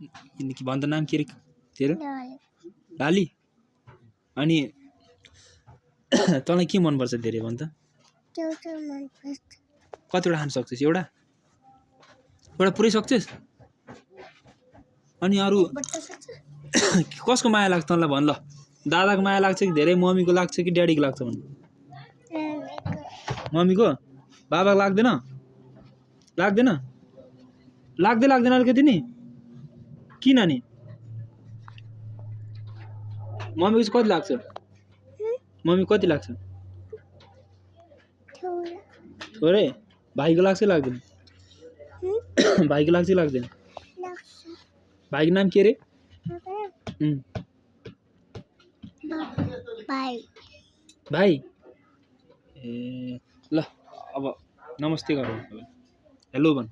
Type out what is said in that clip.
कि भन त नाम के रे तेरो? लाली। अनि तँलाई के मनपर्छ धेरै भन त? कतिवटा खान सक्छस्? एउटा पुरै सक्छस्? अनि अरू कसको माया लाग्छ तँलाई भन ल? दादाको माया लाग्छ कि धेरै मम्मीको लाग्छ कि ड्याडीको लाग्छ भन? मम्मीको? बाबाको लाग्दैन? लाग्दैन? लाग्दैन अलिकति नि? किन नि? मम्मीको चाहिँ कति लाग्छ? मम्मी कति लाग्छ? थोरै? भाइको लाग्छ कि लाग्दैन? भाइको लाग्छ कि लाग्दैन? भाइको नाम के रे? भाइ? ए ल अब नमस्ते गरौँ। हेलो भन।